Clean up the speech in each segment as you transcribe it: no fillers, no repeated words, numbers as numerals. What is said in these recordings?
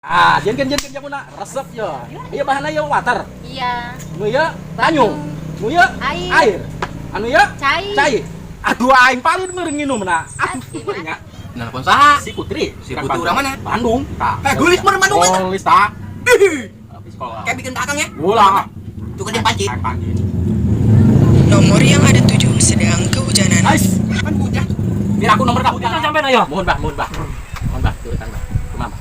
Ah, jieunkeun jieunkeun jamuna resep ye. Ieu bahanna ieu water. Iya. Nu ieu banyu. Nu ieu Air. Air. Anu ieu Cai. Cai. Aduh aing paling meureun nginumna. Aduh nya. Nelpon saha? Si Putri. Si Putri urang mana? Bandung. Tah. Eh, geulis meureun Bandung eta. Geulis tah. Ih, Habis sekolah. kayak bikin kakang ya. Ulah. Tukar jeung panci. Aing panci. Nomor yang ada tujuh sedang kehujanan. Ais, Kan hujan. biar aku nomor kamu Kita sampai ayo. Mohon bah, mohon bah. Mohon bah, turutan bah. Kumaha? Bah?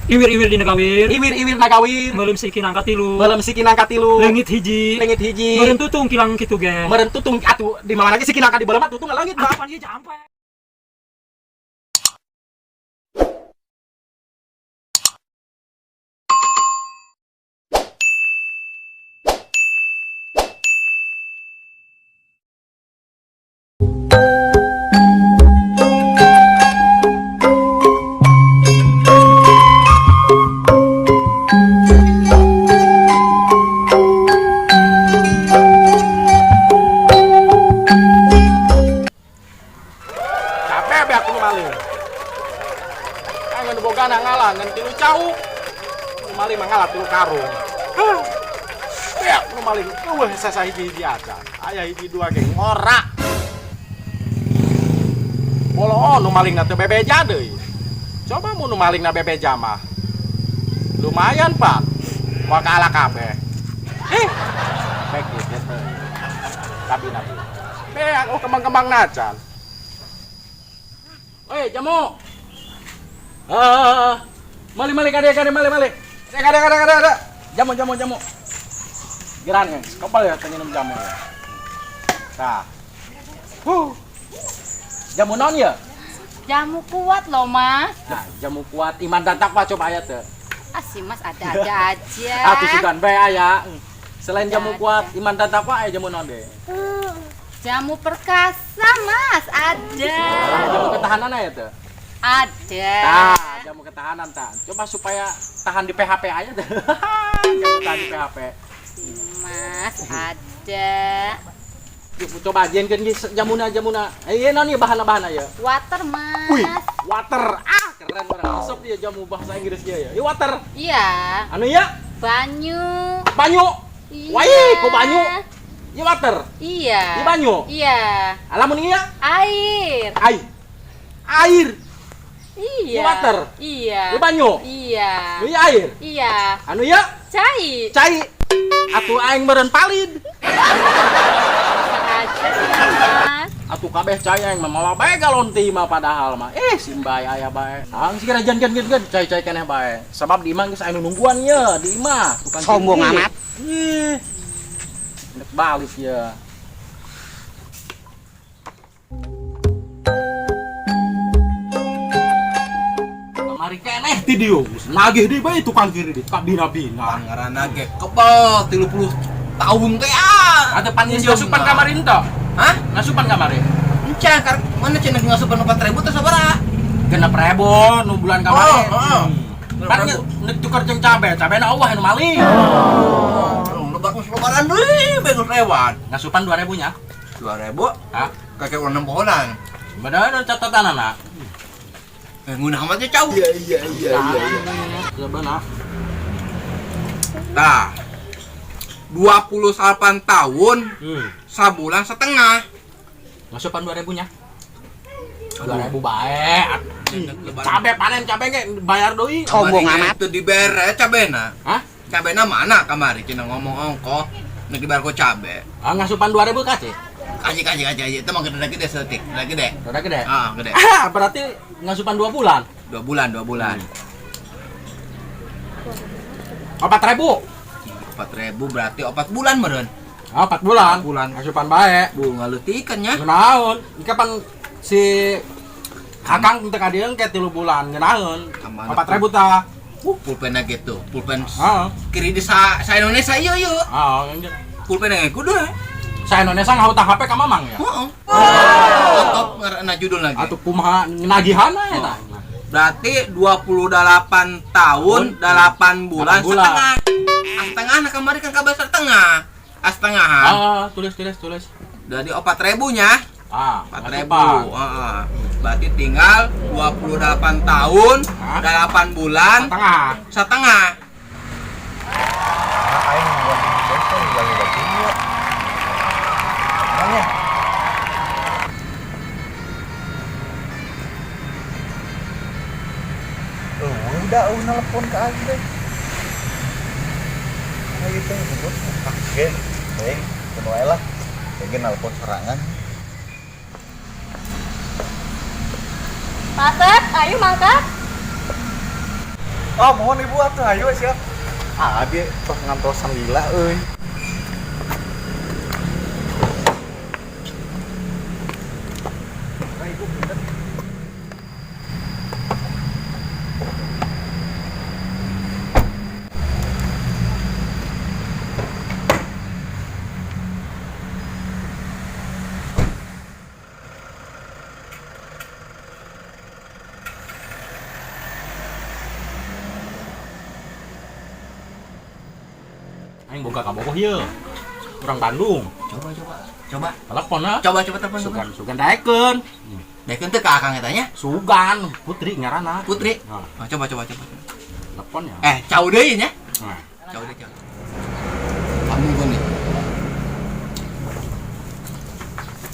Iwir-iwir dina gawir. Iwir-iwir nagawir. Meuleum siki nangka tilu. Meuleum siki nangka tilu. Leungit hiji. Leungit hiji. Meureun tutung kilang kitu ge. Meureun tutung atuh di mana lagi siki nangka di beuleum tutung leungit bah. Atuh pan ieu jampe. Capek be aku nu maling. Aing nu boga ngalah ngan tilu cau. Nu maling mah ngalah tilu karung. Hah. Beak nu maling eueuh sasa hiji-hiji acan. Aya hiji dua ge ngora. Boloon nu malingna teu bebeja deui. Coba mun nu malingna bebeja mah. Lumayan, Pak. Moal kalah kabeh. Eh. Baik gitu teh. Tapi nabi. Beak oh kembang-kembang nacan. Oi, jamu. Mali mali kade kade mali mali. Kade kade kade kade. Jamu jamu jamu. Geran kan, kepal ya minum jamu ya. Tah. Huh. Jamu naon ya? Jamu kuat loh, Mas. Nah, jamu kuat iman dan takwa coba aya teu. Ah, si Mas ada-ada aja. Atuh sugan bae aya. Selain jamu Ada. kuat iman dan takwa aya jamu naon deui? Jamu perkasa, Mas, ada. Jamu ketahanan aya teu? Ada. Tah, jamu ketahanan tah. Coba supaya tahan di PHP aja teh. Jamu tahan di PHP. Si Mas ada. Coba jieunkeun ge jamuna jamuna. Eh, ieu naon ieu bahan-bahan ieu? Water, Mas. Wih, water. Ah, keren orang. Resep dia jamu bahasa Inggris dia ya. Ieu water. Iya. Anu ieu? Banyu. Banyu. Iya. Wah, ku banyu. Ieu water. Iya. Ieu banyu. Iya. Alamun ieu? Air. Air. Air. Iya. Ieu water. Iya. Ieu banyu. Iya. Ieu air. Iya. Anu ieu? Cai. Cai. Atuh aing meureun palid. Aja sih, Mas. Atuh kabeh cai aing mah mawa bae galon ti mah padahal mah. Eh, simbay aya bae. Ang si kira jan jan cai-cai keneh bae. Sabab di imah geus aya nu nungguan ye di imah. Tukang Sombong kiri. amat. Ih. Nek balik ya. Kamari keneh ti dieu. Nagih deui bae tukang kiri di kabina-bina. Pangaranna ge kebal 30 tahun teh ah. Ada pan geus ngasupan kamari henteu? Hah? Ngasupan kamari? Encan kar mana cenah ngasupan 4000 teh sabaraha? 6.000 nu bulan kamari. Oh, oh. Pan nek tukar jeung cabe, cabena eueuh nu maling. Oh, lebar geus lebaran deui bae geus lewat. Ngasupan 2000 nya. 2000 Hah? kakek urang nempohonan. Bener catatanana. Eh, ngeunah amat nya cau. Iya iya iya iya. Sebenarnya. Tah. 28 tahun sabulan setengah. Ngasupan 2000 nya. 2000 bae. Cabe panen cabe ge bayar deui. Sombong amat. Itu dibere cabena. Hah? Cabena mana kamari cenah ngomong ongkoh nek dibayar ku cabe. Ah ngasupan 2000 kasih. Kaji kaji kaji kaji itu mah gede gede setik, gede gede. Udah gede. Ah, gede. Ah, berarti ngasupan 2 bulan. 2 bulan, 2 bulan. 4000. 4000 berarti 4 bulan meureun. Ah, 4 bulan. 4 bulan. Ngasupan bae. Bu ngaleutikkeun nya. Ngeunaheun. Kapan si Kakang teu ka dieu ke 3 bulan ngeunaheun. Kamana 4000 tah. Pulpenna gitu, pulpen Heeh. kiri di sa, sa Indonesia ieu ieu. Ah, Pulpen yang kudu. Sa Indonesia ngahutang HP ka Mamang ya. Heeh. Top ngaranna judul lagi. Atuh kumaha nagihan eta. Berarti 28 tahun 8 bulan 8 bulan. setengah. Ah, setengah nah kemarin kan kabar setengah. Ah, setengahan. Ah, tulis tulis tulis. Jadi 4000 nya. Ah, 4.000. Heeh. Berarti tinggal 28 tahun, Hah? 8 bulan, Setengah. setengah. Nah, aing buat bos teh lagi baju. Mana? Udah, nelpon ke aing teh. Nah, itu bos. Ah, oke. Baik, kudu wae lah. Kayak nelpon sorangan. Pasek, ayo mangkat. Oh, mohon ibu atuh ayo siap. Ah, dia tos ngantosan lila euy. Nah, ibu punten. Aing boga kabogoh ieu. Urang Bandung. Coba coba. Coba. Telepon lah. Coba coba telepon coba. Sugan sugan daekeun. Daekeun teu ka Akang eta nya? Sugan Putri ngaranna. Putri. Nah, Oh, coba coba coba. telepon ya. Eh, cau deui nya. Nah, Cau deui, cau. Kamu gua nih.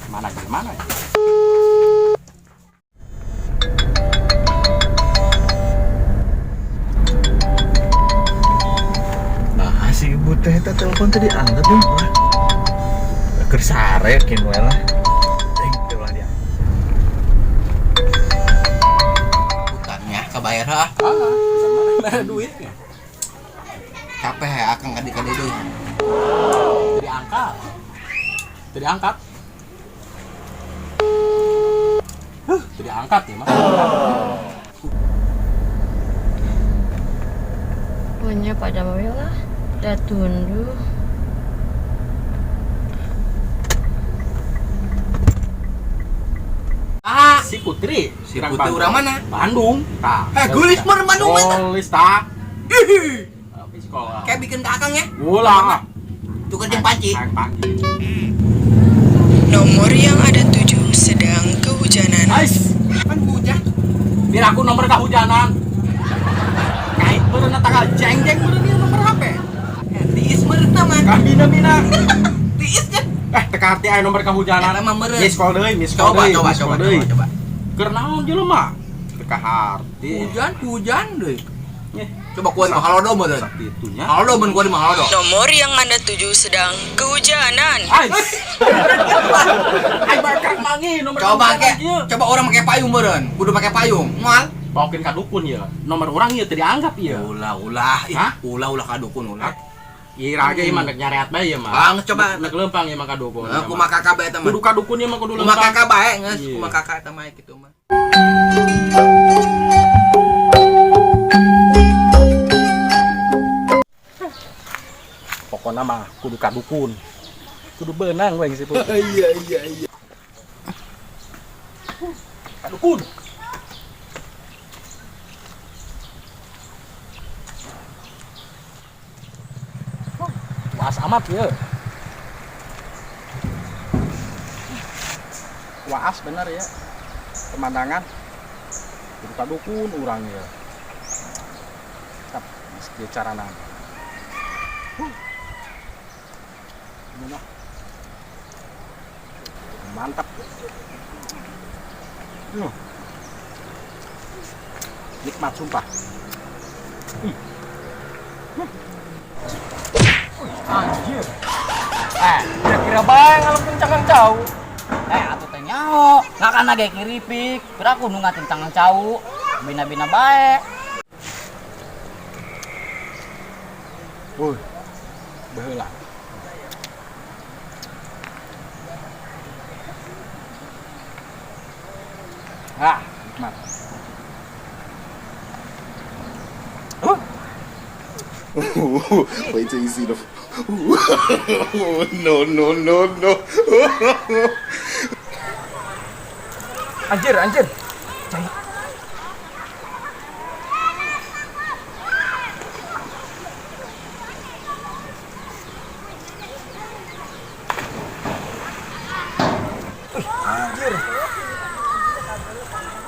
mana gimana ya? Nah, si ibu teh eta telepon tadi angkat dong. Wah. Keur sare kin we lah. Teh teu lah dia. Utangnya kebayar ah. Ah, mana duitnya? Capek ya Akang kadi-kadi deui. Jadi angkat. Jadi angkat. Huh, jadi angkat ya, Mas. Punya pada mobil lah. Udah tunduh. Ah, Si Putri, Si Putri urang mana? Bandung. Tah. Eh, geulis mah Bandung mah. Geulis tah. Ih. Tapi sekolah. Kayak bikin ke Akang ya. Ulah. Tukar jeung panci. Aing panci. Nomor yang ada tujuh sedang kehujanan. Ais, Kan hujan. biar aku nomor kehujanan. Kait beureunan tanggal jeng-jeng beureun ieu nomor HP. Eh, tiis meureun mah. Kabina-bina. Tiis nya. Eh, teka hati aya nomor kehujanan. Eta mah meureun. Miss call deui, miss call Coba deui, coba miss coba call deui. coba coba. Keur naon jelema? Teka harti. Hujan hujan deui. Eh, Coba kuat mah halodo meureun. Sakitunya. Halodo mun kuat mah halodo. Nomor yang Anda tuju sedang kehujanan. Ais. Ai bakal mangi nomor Coba kehujanan ke, ieu. coba orang pakai payung meureun. Kudu pakai payung. Moal. Bawakeun ka dukun ieu. Nomor urang ieu teu dianggap ieu. Ulah ulah, ih, Hah? ulah ulah ka dukun ulah. Ira ge mah rek nyareat bae ieu mah. Bang, coba. Rek leumpang ieu mah ka dukun. Heeh, kumaha kakak bae eta mah. Kudu ka dukun ieu mah kudu Kumaha leumpang. kakak bae geus, Iya. kumaha kakak eta mah kitu mah. Pokona mah kudu ka dukun. Kudu beunang we si Putri. Iya iya iya. Ka dukun. Puas amat ya. Waas bener ya. Pemandangan. Kudu ka dukun urang ya. Tap, meski carana. Ini mah. Mantap. Hmm. Nikmat sumpah. Hmm. Anjir. Eh, kira-kira bae ngalem cangang cau. Eh, atuh teh nyaho. Ngakana ge kiripik. Kira aku nu ngatin tangan cau. Bina-bina bae. Wuh. Baheula. Ah, nikmat. Wait till you see the. No, no, no, no. Anjir, anjir. Cai. Wih,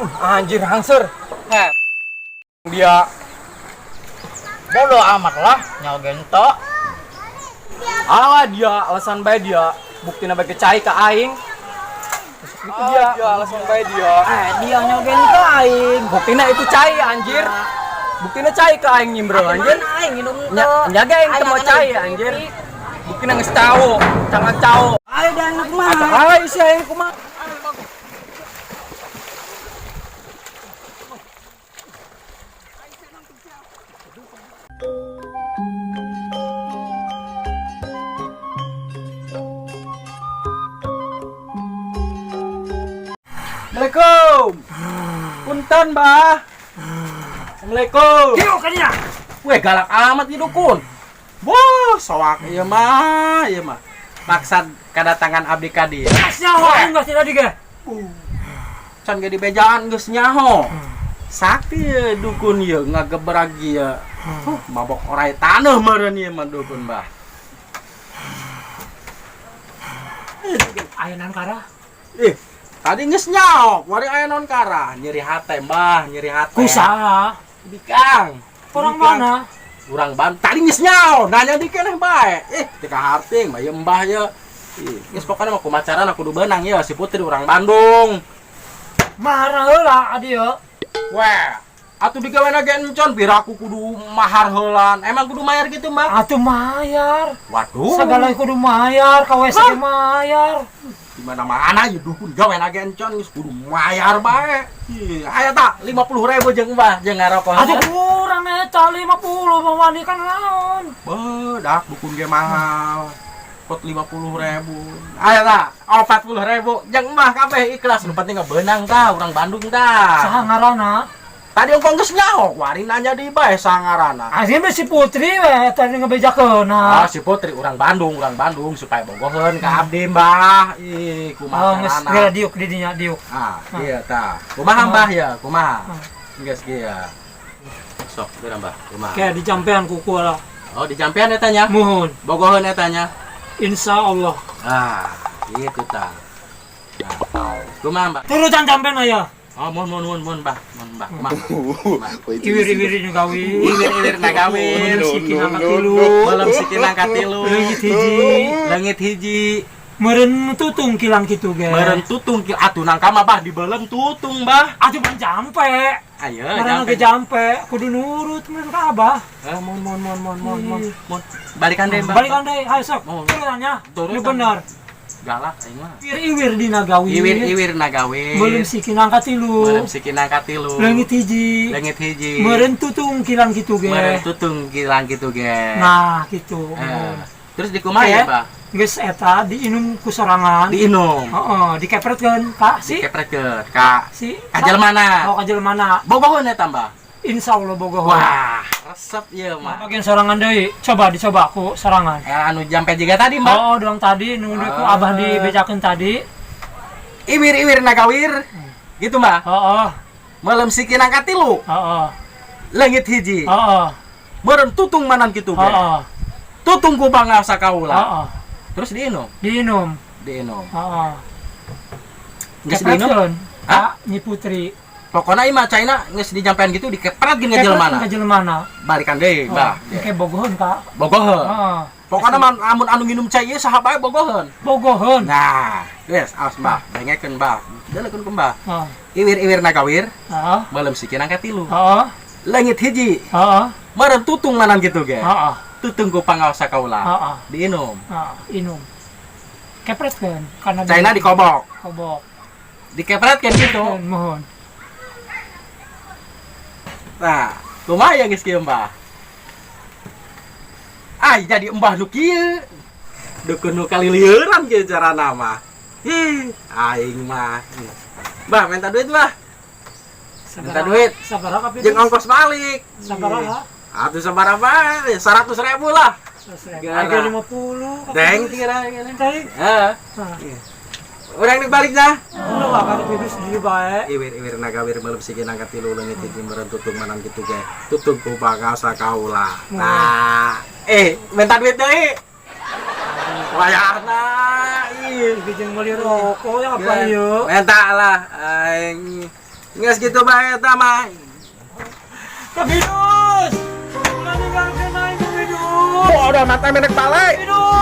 Anjir hangser. Heh. Dia Bodoh amat lah, nyawa gento. Alah dia alasan bae dia. Buktina bae cai ka aing. Itu dia, dia alasan bae dia. Dia nyawa gento aing. Buktina itu cai anjir. Buktina cai ka aing nyimbrel anjir. Mana aing minum Nya, nyaga aing teu mau cai anjir. Buktina geus cau, cangan cau. Ayo dan kumaha? Atuh ai si aing kumaha? Assalamualaikum. Punten, Bah. Assalamualaikum. Kieu ka dinya. Weh, galak amat ieu dukun. Wah, soak ieu mah, ieu mah. Maksad kedatangan abdi ka dieu. Geus nyaho aing geus tadi ge. Can ge dibejaan geus nyaho. Sakti ye dukun ieu ngagebrag ieu. Huh, mabok orai taneuh meureun ieu mah dukun, Bah. Aya naon kara? Ih, tadi geus nyaho, wari aya naon kara? Nyeri hate, Mbah, nyeri hate. Kusaha? Bikang. Orang Bikang. mana? Urang ban tadi geus nyaho, nanya di keneh bae. Eh, teu kaharting, mah ieu mbah ye. Ih, geus pokona mah kumacarana kudu beunang ye si Putri urang Bandung. Marah heula adi ye. Weh, atuh digawena ge encon piraku kudu mahar heulan. Emang kudu mayar gitu, Mbah? Atuh mayar. Waduh. Segala kudu mayar, ka WC ge mayar. Di mana-mana ye dukun gawena ge encon geus kudu mayar bae. Ih, aya ta 50.000 jeung Mbah jeung ngarokok. Atuh kurang eta 50 mah wani kan naon. Bedak dukun ge mahal. Pot 50.000. Aya ta 40.000 jeung Mbah kabeh ikhlas nu penting beunang ta urang Bandung ta. Saha ngaranna? Tadi engkau geus nyaho, wari nanya di bae saha ngaranna. Anjing mah si Putri we tadi ngebejakeun. Ah, si Putri urang Bandung supaya bogoheun ka abdi, Mbah. Ih, kumaha Oh, geus carana? geura diuk di dinya diuk. Ah, iya ta. Kumaha Mbah ya, kumaha? Geus kieu. Sok, geura Mbah, kumaha? Kayak dijampean ku kula. Oh, dijampean eta nya? Muhun. Bogoheun eta nya. Insya Allah. Ah, gitu ta. Nah, kumaha Mbah? Turutan jampean aya. Oh, mun mun mun mun Mbah, mun Mbah, kumaha? Wait till you see the Iwir-iwir nu gawe. Iwir-iwir nagawir, No, Sikin no, angkat no, tilu. no. Malam sikin angkat tilu. Leungit hiji. Leungit hiji. Meureun tutung kilang kitu ge. Meureun tutung kil atuh nangka mah Bah dibeuleum tutung Bah. Atuh pan jampe. Ayo, Ngaranna ge jampe, kudu nurut meureun ka Abah. Eh, mun mun mun mun mun mun mun. Balikan deh, Mbah. Balikan deui, hayo sok. Oh. Turutannya. Turutan. Nu bener. Galak aing mah. Iwir-iwir dina gawe. Iwir-iwir nagawe. Meuleum sikin angkat tilu. Meuleum sikin angkat tilu. Leungit hiji. Leungit hiji. Meureun tutung kilang kitu ge. Meureun tutung kilang kitu ge. Nah, gitu. Eh, terus dikumaha ya, Mbah? Geus eta diinum ku sorangan. Diinum. Heeh, dikepretkeun ka si Dikepretkeun ka si ka jelmana. Oh, ka jelmana. Bogoheun eta, Mbah. Insya Allah bogoheun. Wah, resep ieu mah. Bagian sorangan deui. Coba dicoba ku sorangan. Eh, anu jampe jiga tadi, Mbah. Oh, doang tadi nu ku Ah. Abah dibejakeun tadi. Iwir-iwir nagawir. Gitu, Mbah. Heeh, Meuleum sikin angkat tilu. heeh. Leungit hiji. Heeh, Meureun tutung manan kitu ge. heeh. Tutung ku bangga sakaula. Heeh. Terus diinum, Diinum. diinum. Heeh. Geus diinum. Kepretkeun Hah? ka Nyi Putri. Pokona ieu mah caina geus dijampean gitu dikepretkeun ka jelmana. Kepretkeun ka jelmana. Balikan deui, Mbah. Engke bogoheun ka. Bogoheun. Heeh. Pokona mah amun anu nginum cai ieu saha bae bogoheun. Bogoheun. Nah, geus awas Mbah, dengekeun Mbah. Delekeun ku Mbah. Heeh. Iwir-iwir nagawir, Heeh. meuleum sikin angkat tilu. Heeh. Leungit hiji, Heeh. meureun tutung manan kitu ge. Heeh. Tutung ku pangaosa kaula. Heeh. Diinum. Heeh, inum. Kepretkeun kana Caina dikobok. Kobok. Dikepretkeun gitu. Mohon. Nah, kumaha ya geus kieu Mbah? Ah, jadi Mbah nu kieu. Dukun nu kalilieuran kieu carana mah. Ih, aing mah. Mbah, minta duit, Mbah. Minta duit. Sabaraha kapi? Jeung ongkos balik. Sabaraha? Atuh sabaraha bae? 100.000 lah. 100.000. Gara. Harga 50. Deng kira kira. Deng. Heeh. Urang nih balik dah. Ulah lah kada pidus di bae. Iwir-iwir nagawir meuleum sikin angkat tilu leungit hiji meureun tutung manan kitu ge. Tutung ku bangasa kaula. Nah, minta duit deui. Wayahna ih. Jeung meuli rokok ya apa ieu? Minta lah aing. Geus kitu bae eta mah. Kang Idus. Ulah ninggalkeun aing, Kang Idus. Bodoh mata menek balik. Idus.